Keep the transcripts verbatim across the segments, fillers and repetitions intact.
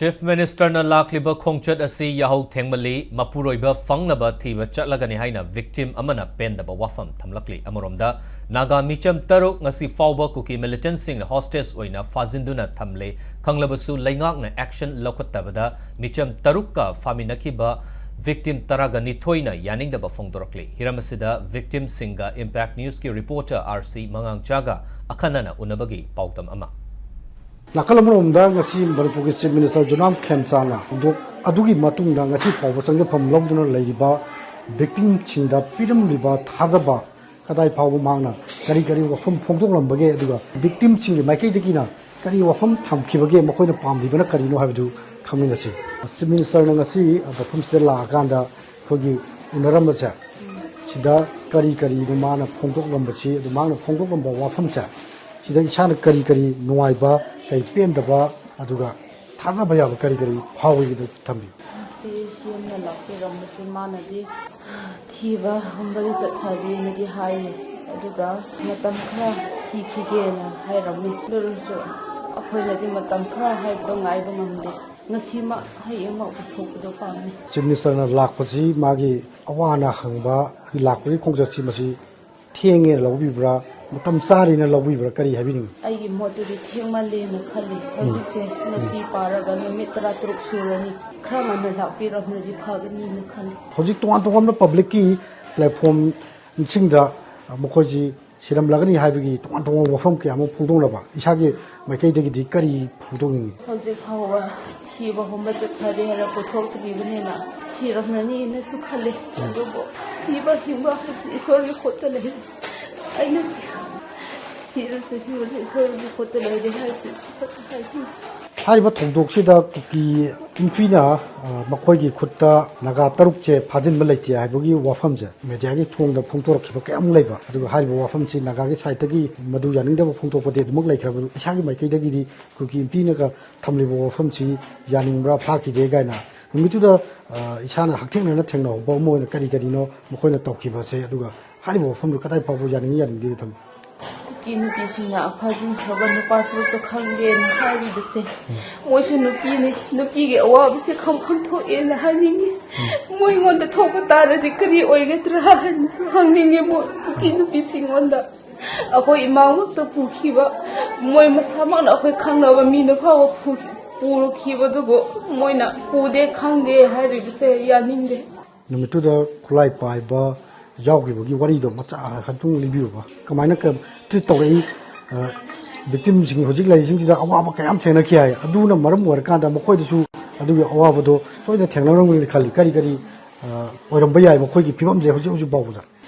Chief Ministerꯅ ꯂꯥꯛꯂꯤꯕ ꯈꯣꯡꯆꯠ ꯑꯁꯤ ꯌꯥꯍꯧ ꯊꯦꯡꯃꯜꯂꯤ, ꯃꯄꯨꯔꯣꯏꯕ ꯐꯪꯅꯕ ꯊꯤꯕ ꯆꯠꯂꯒꯅꯤ ꯍꯥꯏꯅ victim ꯑꯃꯅ ꯄꯦꯟꯗꯕ ꯋꯥꯐꯝ ꯊꯝꯂꯛꯂꯤ꯫ ꯑꯃꯔꯣꯝꯗ, ꯅꯥꯒꯥ ꯃꯤꯆꯝ ꯇꯔꯨꯛ ꯉꯁꯤ ꯐꯥꯎꯕ ꯀꯨꯀꯤ militantꯁꯤꯡꯅ hostage ꯑꯣꯏꯅ ꯐꯥꯖꯤꯟꯗꯨꯅ ꯊꯝꯂꯦ꯫ ꯈꯪꯂꯕꯁꯨ ꯂꯩꯉꯥꯛꯅ action ꯂꯧꯈꯠꯇꯕꯗ ꯃꯤꯆꯝ ꯇꯔꯨꯛꯀ ꯐꯥꯃꯤꯟꯅꯈꯤꯕ victim ꯇꯔꯥꯒ ꯅꯤꯊꯣꯏꯅ ꯌꯥꯅꯤꯡꯗꯕ ꯐꯣꯡꯗꯣꯔꯛꯂꯤ꯫ ꯍꯤꯔꯝ ꯑꯁꯤꯗ victimꯁꯤꯡꯒ Impact Newsꯀꯤ reporter R C ꯃꯉꯥꯡꯆꯥꯒ ꯑꯈꯟꯅꯅ ꯎꯅꯕꯒꯤ ꯄꯥꯎꯗꯝ ꯑꯃ꯫ ꯅꯥꯀꯜ ꯑꯃꯔꯣꯝꯗ ꯉꯁꯤ ꯃꯅꯤꯄꯨꯔꯒꯤ Chief Minister ꯖꯣꯅꯥꯝ ꯈꯦꯝꯆꯥꯅ ꯊꯧꯗꯣꯛ ꯑꯗꯨꯒꯤ ꯃꯇꯨꯡꯗ ꯉꯁꯤ ꯐꯥꯎꯕ ꯆꯪꯖꯐꯝ ꯂꯧꯗꯨꯅ ꯂꯩꯔꯤꯕ victimꯁꯤꯡꯗ ꯄꯤꯔꯝꯂꯤꯕ ꯊꯥꯖꯕ ꯀꯗꯥꯏ ꯐꯥꯎꯕ ꯃꯍꯥꯛꯅ ꯀꯔꯤ ꯀꯔꯤ ꯋꯥꯐꯝ ꯐꯣꯡꯗꯣꯛꯂꯝꯕꯒꯦ, ꯑꯗꯨꯒ victimꯁꯤꯡꯒꯤ ꯃꯥꯏꯀꯩꯗꯒꯤꯅ ꯀꯔꯤ ꯋꯥꯐꯝ ꯊꯝꯈꯤꯕꯒꯦ, ꯃꯈꯣꯏꯅ ꯄꯥꯝꯂꯤꯕꯅ ꯀꯔꯤꯅꯣ ꯍꯥꯏꯕꯗꯨ ꯈꯪꯃꯤꯟꯅꯁꯤ꯫ Chief Ministerꯅ ꯉꯁꯤ ꯃꯐꯝꯁꯤꯗ ꯂꯥꯛꯑꯀꯥꯟꯗ ꯑꯩꯈꯣꯏꯒꯤ ꯎꯅꯔꯝꯕꯁꯦ, ꯁꯤꯗ ꯀꯔꯤ ꯀꯔꯤꯅꯣ ꯃꯥꯅ ꯐꯣꯡꯗꯣꯛꯂꯝꯕꯁꯤ, ꯑꯗꯨ ꯃꯥꯅ ꯐꯣꯡꯗꯣꯛꯂꯝꯕ ꯋꯥꯐꯝꯁꯦ, ꯁꯤꯗ ꯏꯁꯥꯅ ꯀꯔꯤ ꯀꯔꯤ ꯅꯨꯡꯉꯥꯏꯕ, ꯀꯔꯤ ꯄꯦꯟꯗꯕ, ꯑꯗꯨꯒ ꯊꯥꯖꯕ ꯌꯥꯕ ꯀꯔꯤ ꯀꯔꯤ ꯐꯥꯎꯏ ꯍꯥꯏꯕꯗꯨ ꯊꯝꯕꯤꯌꯨ꯫ ꯁꯤ ꯁꯤ ꯑꯦꯝꯅ ꯂꯥꯛꯄꯤꯔꯝꯕꯁꯤ ꯃꯥꯅꯗꯤ ꯊꯤꯕꯒꯨꯝꯕꯗꯤ ꯆꯠꯊꯔꯤꯅꯗꯤ ꯍꯥꯏꯌꯦ, ꯑꯗꯨꯒ ꯃꯇꯝ ꯈꯔ ꯊꯤꯈꯤꯒꯦꯅ ꯍꯥꯏꯔꯝꯃꯤ꯫ ꯑꯗꯨ ꯑꯣꯏꯔꯁꯨ ꯑꯩꯈꯣꯏꯅꯗꯤ ꯃꯇꯝ ꯈꯔ ꯍꯥꯏꯕꯗꯣ ꯉꯥꯏꯕ ꯉꯝꯗꯦ꯫ ꯉꯁꯤꯃꯛ ꯍꯌꯦꯡꯃꯛ ꯄꯨꯊꯣꯛꯄꯗꯣ ꯄꯥꯝꯃꯤ꯫ Chief Ministerꯅ ꯂꯥꯛꯄꯁꯤ ꯃꯥꯒꯤ ꯑꯋꯥ ꯑꯅꯥ ꯍꯪꯕ ꯂꯥꯛꯄꯒꯤ ꯈꯣꯡꯆꯠꯁꯤ ꯃꯁꯤ ꯊꯦꯡꯉꯦꯅ ꯂꯧꯕꯤꯕ꯭ꯔꯥ, ꯃꯇꯝ ꯆꯥꯔꯦꯅ ꯂꯧꯕꯤꯕ꯭ꯔꯥ, ꯀꯔꯤ ꯍꯥꯏꯕꯤꯅꯤꯡꯉꯤ? ꯑꯩꯒꯤ ꯃꯣꯠꯇꯗꯤ ꯊꯦꯡꯃꯜꯂꯦꯅ ꯈꯜꯂꯤ꯫ ꯍꯧꯖꯤꯛꯁꯦ ꯉꯁꯤ ꯄꯥꯔꯒ ꯅꯨꯃꯤꯠ ꯇꯔꯥꯇꯔꯨꯛ ꯁꯨꯔꯅꯤ꯫ ꯈꯔ ꯉꯟꯅ ꯂꯥꯛꯄꯤꯔꯝꯂꯗꯤ ꯐꯒꯅꯤꯅ ꯈꯜꯂꯤ꯫ ꯍꯧꯖꯤꯛ ꯇꯣꯉꯥꯟ ꯇꯣꯉꯥꯟꯕ publicꯀꯤ platformꯁꯤꯡꯗ ꯃꯈꯣꯏꯁꯤ ꯁꯤꯔꯝꯂꯒꯅꯤ ꯍꯥꯏꯕꯒꯤ ꯇꯣꯉꯥꯟ ꯇꯣꯉꯥꯟꯕ ꯋꯥꯐꯝ ꯀꯌꯥ ꯑꯃ ꯐꯣꯡꯗꯣꯛꯅꯕ ꯏꯁꯥꯒꯤ ꯃꯥꯏꯀꯩꯗꯒꯤꯗꯤ ꯀꯔꯤ ꯐꯣꯡꯗꯣꯛꯅꯤꯡꯉꯤ? ꯍꯧꯖꯤꯛ ꯐꯥꯎꯕ ꯊꯤꯕ ꯍꯨꯝꯕ ꯆꯠꯊꯔꯤ ꯍꯥꯏꯔ ꯄꯨꯊꯣꯛꯇ꯭ꯔꯤꯕꯅꯤꯅ ꯁꯤꯔꯝꯂꯅꯤꯅꯁꯨ ꯈꯜꯂꯤ꯫ ꯑꯗꯨꯕꯨ ꯁꯤꯕ ꯍꯤꯡꯕ ꯍꯥꯏꯕꯁꯤ ꯏꯁꯣꯔꯒꯤ ꯈꯨꯠꯇ ꯂꯩꯔꯦ꯫ ꯑꯩꯅ ꯁꯤꯔꯁꯨ ꯍꯤꯡꯉꯁꯨ ꯏꯁꯣꯔꯒꯤ ꯈꯨꯠꯇ ꯂꯩꯔꯦ ꯍꯥꯏꯕꯁꯤ ꯁꯤ ꯈꯛꯇ ꯍꯥꯏꯅꯤꯡꯉꯤ꯫ ꯍꯥꯏꯔꯤꯕ ꯊꯧꯗꯣꯛꯁꯤꯗ ꯀꯨꯀꯤ ꯏꯟꯐꯤꯅ, ꯑ, ꯃꯈꯣꯏꯒꯤ ꯈꯨꯠꯇ ꯅꯥꯒꯥ ꯇꯔꯨꯛꯁꯦ ꯐꯥꯖꯤꯟꯕ ꯂꯩꯇꯦ ꯍꯥꯏꯕꯒꯤ ꯋꯥꯐꯝꯁꯦ mediaꯒꯤ ꯊꯣꯡꯗ ꯐꯣꯡꯗꯣꯔꯛꯈꯤꯕ ꯀꯌꯥ ꯑꯃ ꯂꯩꯕ, ꯑꯗꯨꯒ ꯍꯥꯏꯔꯤꯕ ꯋꯥꯐꯝꯁꯤ ꯅꯥꯒꯥꯒꯤ sideꯇꯒꯤ ꯃꯗꯨ ꯌꯥꯅꯤꯡꯗꯕ ꯐꯣꯡꯗꯣꯛꯄꯗꯤ ꯑꯗꯨꯃꯛ ꯂꯩꯈ꯭ꯔꯕꯁꯨ, ꯏꯁꯥꯒꯤ ꯃꯥꯏꯀꯩꯗꯒꯤꯗꯤ ꯀꯨꯀꯤ ꯏꯟꯐꯤꯅꯒ ꯊꯝꯂꯤꯕ ꯋꯥꯐꯝꯁꯤ ꯌꯥꯅꯤꯡꯕ꯭ꯔꯥ, ꯐꯥꯈꯤꯗꯦ ꯀꯥꯏꯅ ꯅꯨꯃꯤꯠꯇꯨꯗ, ꯑ, ꯏꯁꯥꯅ ꯍꯛꯊꯦꯡꯅꯅ ꯊꯦꯡꯅꯍꯧꯕ ꯑꯃ ꯑꯣꯏꯅ ꯀꯔꯤ ꯀꯔꯤꯅꯣ ꯃꯈꯣꯏꯅ ꯇꯧꯈꯤꯕꯁꯦ, ꯑꯗꯨꯒ ꯍꯥꯏꯔꯤꯕ ꯋꯥꯐꯝꯗꯨ ꯀꯗꯥꯏ ꯐꯥꯎꯕ ꯌꯥꯅꯤꯡꯏ ꯌꯥꯅꯤꯡꯗꯦ ꯊꯝꯕꯤ꯫ ꯀꯤ ꯅꯨꯄꯤꯁꯤꯡꯅ ꯐꯥꯖꯤꯟꯈ꯭ꯔꯕ ꯅꯨꯄꯥ ꯇꯔꯨꯛꯇꯣ ꯈꯪꯗꯦꯅ ꯍꯥꯏꯔꯤꯕꯁꯦ, ꯃꯣꯏꯁꯨ ꯅꯨꯄꯤꯅꯤ, ꯅꯨꯄꯤꯒꯤ ꯑꯋꯥꯕꯁꯦ ꯈꯪꯐꯝ ꯊꯣꯛꯑꯦꯅ ꯍꯥꯏꯅꯤꯡꯉꯤ꯫ ꯃꯣꯏꯉꯣꯟꯗ ꯊꯣꯛꯄ ꯇꯥꯔꯗꯤ ꯀꯔꯤ ꯑꯣꯏꯒꯗ꯭ꯔꯥ ꯍꯥꯏꯅꯁꯨ ꯍꯪꯅꯤꯡꯉꯤ꯫ ꯃꯣꯏ ꯀꯨꯀꯤ ꯅꯨꯄꯤꯁꯤꯡꯉꯣꯟꯗ ꯑꯩꯈꯣꯏ ꯏꯃꯥꯃꯛꯇ ꯄꯨꯈꯤꯕ, ꯃꯣꯏ ꯃꯁꯥꯃꯛꯅ ꯑꯩꯈꯣꯏ ꯈꯪꯅꯕ ꯃꯤꯅ ꯐꯥꯎꯕ ꯄꯨ-, ꯄꯨꯔꯨꯈꯤꯕꯗꯨꯕꯨ ꯃꯣꯏꯅ ꯄꯨꯗꯦ ꯈꯪꯗꯦ ꯍꯥꯏꯔꯤꯕꯁꯦ ꯌꯥꯅꯤꯡꯗꯦ꯫ ꯅꯨꯃꯤꯠꯇꯨꯗ ꯈꯨꯠꯂꯥꯏ ꯄꯥꯏꯕ ꯌꯥꯎꯈꯤꯕꯒꯤ ꯋꯥꯔꯤꯗꯣ ꯃꯆꯥ ꯈꯛꯇꯪ ꯂꯤꯕꯤꯌꯨꯕ꯫ ꯀꯃꯥꯏꯅ ꯀ-, treat ꯇꯧꯔꯛꯏ? ꯑ, victimꯁꯤꯡ ꯍꯧꯖꯤꯛ ꯂꯩꯔꯤꯁꯤꯡꯁꯤꯗ ꯑꯋꯥꯕ ꯀꯌꯥꯝ ꯊꯦꯡꯅꯈꯤ ꯍꯥꯏ꯫ ꯑꯗꯨꯅ ꯃꯔꯝ ꯑꯣꯏꯔꯀꯥꯟꯗ ꯃꯈꯣꯏꯗꯁꯨ ꯑꯗꯨꯒꯤ ꯑꯋꯥꯕꯗꯣ ꯁꯣꯏꯗꯅ ꯊꯦꯡꯅꯔꯝꯒꯅꯤ ꯈꯜꯂꯤ꯫ ꯀꯔꯤ ꯀꯔꯤ, ꯑ, ꯑꯣꯏꯔꯝꯕ ꯌꯥꯏ ꯃꯈꯣꯏꯒꯤ ꯐꯤꯕꯝꯁꯦ ꯍꯧꯖꯤꯛ ꯍꯧꯖꯤꯛ ꯐꯥꯎꯕꯗ?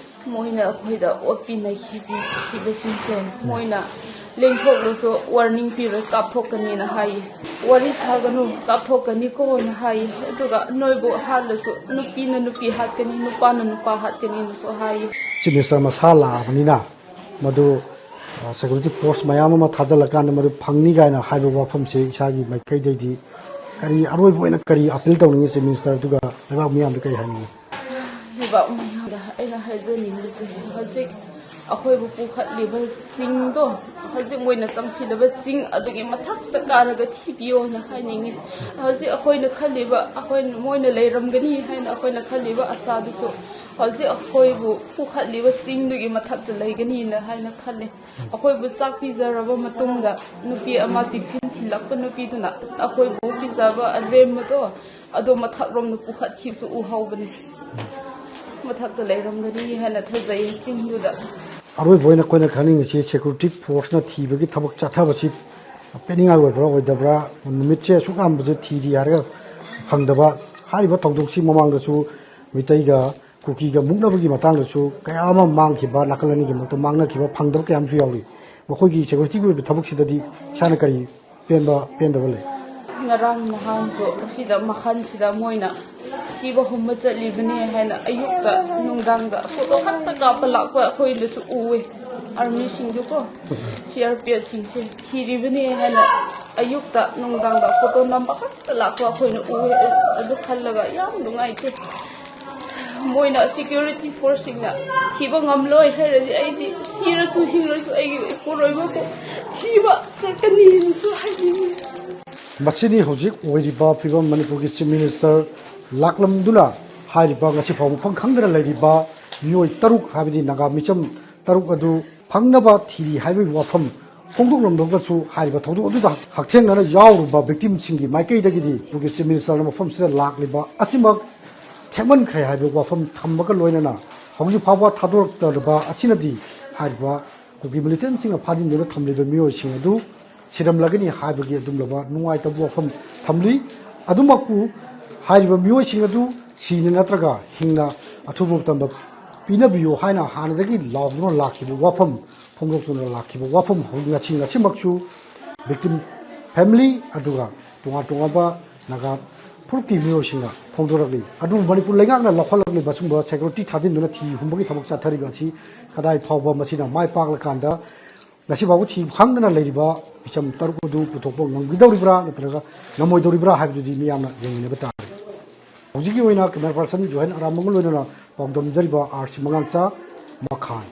ꯃꯣꯏꯅ ꯑꯩꯈꯣꯏꯗ ꯑꯣꯠꯄꯤ ꯅꯩꯈꯤꯕꯤꯈꯤꯕꯁꯤꯡꯁꯦ, ꯃꯣꯏꯅ ꯂꯦꯡꯊꯣꯛꯂꯁꯨ warning ꯄꯤꯔꯣꯏ, ꯀꯥꯞꯊꯣꯛꯀꯅꯤꯅ ꯍꯥꯏꯌꯦ꯫ "ꯋꯥꯔꯤ ꯁꯥꯒꯅꯨ, ꯀꯥꯞꯊꯣꯛꯀꯅꯤꯀꯣꯅ" ꯍꯥꯏꯌꯦ꯫ ꯑꯗꯨꯒ "ꯅꯣꯏꯕꯨ ꯍꯥꯠꯂꯁꯨ ꯅꯨꯄꯤꯅ ꯅꯨꯄꯤ ꯍꯥꯠꯀꯅꯤ, ꯅꯨꯄꯥꯅ ꯅꯨꯄꯥ ꯍꯥꯠꯀꯅꯤꯅꯁꯨ" ꯍꯥꯏꯌꯦ꯫ Chief Minister ꯃꯁꯥ ꯂꯥꯛꯑꯕꯅꯤꯅ ꯃꯗꯨ, ꯑ, security force ꯃꯌꯥꯝ ꯑꯃ ꯊꯥꯖꯤꯜꯂꯀꯥꯟꯗ ꯃꯗꯨ ꯐꯪꯅꯤ ꯀꯥꯏꯅ ꯍꯥꯏꯕ ꯋꯥꯐꯝꯁꯦ ꯏꯁꯥꯒꯤ ꯃꯥꯏꯀꯩꯗꯒꯤ ꯀꯔꯤ, ꯑꯔꯣꯏꯕ ꯑꯣꯏꯅ ꯀꯔꯤ appeal ꯇꯧꯅꯤꯡꯉꯤ Chief Minister ꯑꯗꯨꯒ ꯂꯩꯕꯥꯛ ꯃꯤꯌꯥꯝꯗ ꯀꯔꯤ ꯍꯥꯏꯅꯤꯡꯉꯤ? ꯂꯩꯕꯥꯛ ꯃꯤꯌꯥꯝꯗ ꯑꯩꯅ ꯍꯥꯏꯖꯅꯤꯡꯕꯁꯦ, ꯍꯧꯖꯤꯛ ꯑꯩꯈꯣꯏꯕꯨ ꯄꯨꯈꯠꯂꯤꯕ ꯆꯤꯡꯗꯣ, ꯍꯧꯖꯤꯛ ꯃꯣꯏꯅ ꯆꯪꯁꯤꯜꯂꯤꯕ ꯆꯤꯡ ꯑꯗꯨꯒꯤ ꯃꯊꯛꯇ ꯀꯥꯔꯒ ꯊꯤꯕꯤꯌꯣꯅ ꯍꯥꯏꯅꯤꯡꯉꯤ꯫ ꯍꯧꯖꯤꯛ ꯑꯩꯈꯣꯏꯅ ꯈꯜꯂꯤꯕ, ꯑꯩꯈꯣꯏꯅ, ꯃꯣꯏꯅ ꯂꯩꯔꯝꯒꯅꯤ ꯍꯥꯏꯅ ꯑꯩꯈꯣꯏꯅ ꯈꯜꯂꯤꯕ ꯑꯁꯥꯗꯨꯁꯨ ꯍꯧꯖꯤꯛ ꯑꯩꯈꯣꯏꯕꯨ ꯄꯨꯈꯠꯂꯤꯕ ꯆꯤꯡꯗꯨꯒꯤ ꯃꯊꯛꯇ ꯂꯩꯒꯅꯤꯅ ꯍꯥꯏꯅ ꯈꯜꯂꯤ꯫ ꯑꯩꯈꯣꯏꯕꯨ ꯆꯥꯛ ꯄꯤꯖꯔꯕ ꯃꯇꯨꯡꯗ ꯅꯨꯄꯤ ꯑꯃ tiffin ꯊꯤꯜꯂꯛꯄ ꯅꯨꯄꯤꯗꯨꯅ ꯑꯩꯈꯣꯏꯕꯨ ꯄꯤꯖꯕ ꯑꯔꯦꯝꯕꯗꯣ ꯑꯗꯣ ꯃꯊꯛꯔꯣꯝꯗ ꯄꯨꯈꯠꯈꯤꯕꯁꯨ ꯎꯍꯧꯕꯅꯤ꯫ ꯃꯊꯛꯇ ꯂꯩꯔꯝꯒꯅꯤ ꯍꯥꯏꯅ ꯊꯥꯖꯩ ꯆꯤꯡꯗꯨꯗ꯫ ꯑꯔꯣꯏꯕ ꯑꯣꯏꯅ ꯑꯩꯈꯣꯏꯅ ꯈꯪꯅꯤꯡꯉꯤꯁꯤ security forceꯅ ꯊꯤꯕꯒꯤ ꯊꯕꯛ ꯆꯠꯊꯕꯁꯤ ꯄꯦꯟꯅꯤꯡꯉꯥꯏ ꯑꯣꯏꯕ꯭ꯔꯥ ꯑꯣꯏꯗꯕ꯭ꯔꯥ? ꯅꯨꯃꯤꯠꯁꯦ ꯑꯁꯨꯛ ꯌꯥꯝꯕꯁꯦ ꯊꯤꯔꯤ ꯍꯥꯏꯔꯒ ꯐꯪꯗꯕ꯫ ꯍꯥꯏꯔꯤꯕ ꯊꯧꯗꯣꯛꯁꯤ ꯃꯃꯥꯡꯗꯁꯨ ꯃꯤꯇꯩꯒ ꯀꯨꯀꯤꯒ ꯃꯨꯛꯅꯕꯒꯤ ꯃꯇꯥꯡꯗꯁꯨ ꯀꯌꯥ ꯑꯃ ꯃꯥꯡꯈꯤꯕ, ꯅꯥꯀꯜ ꯑꯅꯤꯒꯤ ꯃꯔꯛꯇ ꯃꯥꯡꯅꯈꯤꯕ, ꯐꯪꯗꯕ ꯀꯌꯥ ꯑꯃꯁꯨ ꯌꯥꯎꯔꯤ꯫ ꯃꯈꯣꯏꯒꯤ securityꯒꯤ ꯑꯣꯏꯕ ꯊꯕꯛꯁꯤꯗꯗꯤ ꯏꯁꯥꯅ ꯀꯔꯤ ꯄꯦꯟꯕ ꯄꯦꯟꯗꯕ ꯂꯩ? ꯉꯔꯥꯡ ꯅꯍꯥꯟꯁꯨ ꯑꯁꯤꯗ ꯃꯈꯜꯁꯤꯗ ꯃꯣꯏꯅ ꯊꯤꯕ ꯍꯨꯝꯕ ꯆꯠꯂꯤꯕꯅꯦ ꯍꯥꯏꯅ ꯑꯌꯨꯛꯇ ꯅꯨꯡꯗꯥꯡꯗ photo ꯈꯛꯇ ꯀꯥꯞꯄ ꯂꯥꯛꯄ ꯑꯩꯈꯣꯏꯅꯁꯨ ꯎꯋꯦ꯫ Armyꯁꯤꯡꯗꯨꯀꯣ, CRPFꯁꯤꯡꯁꯦ ꯊꯤꯔꯤꯕꯅꯦ ꯍꯥꯏꯅ ꯑꯌꯨꯛꯇ ꯅꯨꯡꯗꯥꯡꯗ photo ꯅꯝꯕ ꯈꯛꯇ ꯂꯥꯛꯄ ꯑꯩꯈꯣꯏꯅ ꯎꯋꯦ꯫ ꯑꯗꯨ ꯈꯜꯂꯒ ꯌꯥꯝ ꯅꯨꯡꯉꯥꯏꯇꯦ꯫ ꯃꯣꯏꯅ, ꯁꯦꯀ꯭ꯌꯨꯔꯤꯇꯤ ꯐꯣꯔꯁꯁꯤꯡꯅ ꯊꯤꯕ ꯉꯝꯂꯣꯏ ꯍꯥꯏꯔꯗꯤ, ꯑꯩꯗꯤ ꯁꯤꯔꯁꯨ ꯍꯤꯡꯂꯁꯨ ꯑꯩꯒꯤ ꯏꯄꯨꯔꯣꯏꯕꯕꯨ ꯊꯤꯕ ꯆꯠꯀꯅꯤꯅꯁꯨ ꯍꯥꯏꯅꯤꯡꯉꯤ꯫ ꯃꯁꯤꯅꯤ ꯍꯧꯖꯤꯛ ꯑꯣꯏꯔꯤꯕ ꯐꯤꯕꯝ꯫ ꯃꯅꯤꯄꯨꯔꯒꯤ ꯆꯤꯐ ꯃꯤꯅꯤꯁꯇꯔ ꯂꯥꯛꯂꯝꯗꯨꯅ ꯍꯥꯏꯔꯤꯕ ꯉꯁꯤ ꯐꯥꯎꯕ ꯃꯐꯝ ꯈꯪꯗꯅ ꯂꯩꯔꯤꯕ ꯃꯤꯑꯣꯏ ꯇꯔꯨꯛ, ꯍꯥꯏꯕꯗꯤ ꯅꯥꯒꯥ ꯃꯤꯆꯝ ꯇꯔꯨꯛ ꯑꯗꯨ ꯐꯪꯅꯕ ꯊꯤꯔꯤ ꯍꯥꯏꯕꯒꯤ ꯋꯥꯐꯝ ꯐꯣꯡꯗꯣꯛꯂꯝꯂꯒꯁꯨ, ꯍꯥꯏꯔꯤꯕ ꯊꯧꯗꯣꯛ ꯑꯗꯨꯗ ꯍꯛꯊꯦꯡꯅꯅ ꯌꯥꯎꯔꯨꯕ ꯚꯤꯛꯇꯤꯝꯁꯤꯡꯒꯤ ꯃꯥꯏꯀꯩꯗꯒꯤꯗꯤ ꯃꯅꯤꯄꯨꯔꯒꯤ ꯆꯤꯐ ꯃꯤꯅꯤꯁꯇꯔꯅ ꯃꯐꯝꯁꯤꯗ ꯂꯥꯛꯂꯤꯕ ꯑꯁꯤꯃꯛ ꯊꯦꯡꯃꯟꯈ꯭ꯔꯦ ꯍꯥꯏꯕ ꯋꯥꯐꯝ ꯊꯝꯕꯒ ꯂꯣꯏꯅꯅ ꯍꯧꯖꯤꯛ ꯐꯥꯎꯕ ꯊꯥꯗꯣꯔꯛꯇ꯭ꯔꯕ ꯑꯁꯤꯅꯗꯤ ꯍꯥꯏꯔꯤꯕ ꯀꯨꯀꯤ ꯃꯤꯂꯤꯇꯦꯟꯁꯤꯡꯅ ꯐꯥꯖꯤꯟꯗꯨꯅ ꯊꯝꯂꯤꯕ ꯃꯤꯑꯣꯏꯁꯤꯡ ꯑꯗꯨ ꯁꯤꯔꯝꯂꯒꯅꯤ ꯍꯥꯏꯕꯒꯤ ꯑꯗꯨꯒꯨꯝꯂꯕ ꯅꯨꯡꯉꯥꯏꯇꯕ ꯋꯥꯐꯝ ꯊꯝꯂꯤ꯫ ꯑꯗꯨꯃꯛꯄꯨ ꯍꯥꯏꯔꯤꯕ ꯃꯤꯑꯣꯏꯁꯤꯡ ꯑꯗꯨ ꯁꯤꯅ ꯅꯠꯇ꯭ꯔꯒ ꯍꯤꯡꯅ ꯑꯊꯨꯕ ꯃꯇꯝꯗ ꯄꯤꯅꯕꯤꯌꯨ ꯍꯥꯏꯅ ꯍꯥꯟꯅꯗꯒꯤ ꯂꯥꯎꯗꯨꯅ ꯂꯥꯛꯈꯤꯕ ꯋꯥꯐꯝ, ꯐꯣꯡꯗꯣꯛꯇꯨꯅ ꯂꯥꯛꯈꯤꯕ ꯋꯥꯐꯝ ꯍꯧꯖꯤꯛ ꯉꯁꯤ, ꯉꯁꯤꯃꯛꯁꯨ ꯚꯤꯛꯇꯤꯝ ꯐꯦꯃꯤꯂꯤ ꯑꯗꯨꯒ ꯇꯣꯉꯥꯟ ꯇꯣꯉꯥꯟꯕ ꯅꯥꯒꯥ ꯐꯨꯔꯨꯞꯀꯤ ꯃꯤꯑꯣꯏꯁꯤꯡꯅ ꯐꯣꯡꯗꯣꯔꯛꯂꯤ꯫ ꯑꯗꯨꯕꯨ ꯃꯅꯤꯄꯨꯔ ꯂꯩꯉꯥꯛꯅ ꯂꯧꯈꯠꯂꯛꯂꯤꯕ ꯑꯁꯤꯒꯨꯝꯕ ꯁꯦꯀ꯭ꯌꯨꯔꯤꯇꯤ ꯊꯥꯖꯤꯟꯗꯨꯅ ꯊꯤ ꯍꯨꯝꯕꯒꯤ ꯊꯕꯛ ꯆꯠꯊꯔꯤꯕ ꯑꯁꯤ ꯀꯗꯥꯏ ꯐꯥꯎꯕ ꯃꯁꯤꯅ ꯃꯥꯏ ꯄꯥꯛꯂꯀꯥꯟꯗ ꯉꯁꯤ ꯐꯥꯎꯕ ꯊꯤ ꯈꯪꯗꯅ ꯂꯩꯔꯤꯕ ꯃꯤꯆꯝ ꯇꯔꯨꯛ ꯑꯗꯨ ꯄꯨꯊꯣꯛꯄ ꯉꯝꯈꯤꯗꯧꯔꯤꯕ꯭ꯔꯥ ꯅꯠꯇ꯭ꯔꯒ ꯉꯝꯃꯣꯏꯗꯧꯔꯤꯕ꯭ꯔꯥ ꯍꯥꯏꯕꯗꯨꯗꯤ ꯃꯤꯌꯥꯝꯅ ꯌꯦꯡꯃꯤꯟꯅꯕ ꯇꯥꯔꯦ꯫ ꯍꯧꯖꯤꯛꯀꯤ ꯑꯣꯏꯅ ꯀꯦꯃꯦꯔꯥ ꯄꯥꯔꯁꯟ ꯖꯣꯍꯦꯟ ꯑꯔꯥꯝꯕꯒ ꯂꯣꯏꯅꯅ ꯄꯥꯎꯗꯝꯖꯔꯤꯕ ꯑꯥꯔ ꯁꯤ ꯃꯉꯥꯡꯆꯥ, ꯃꯈꯥꯟ꯫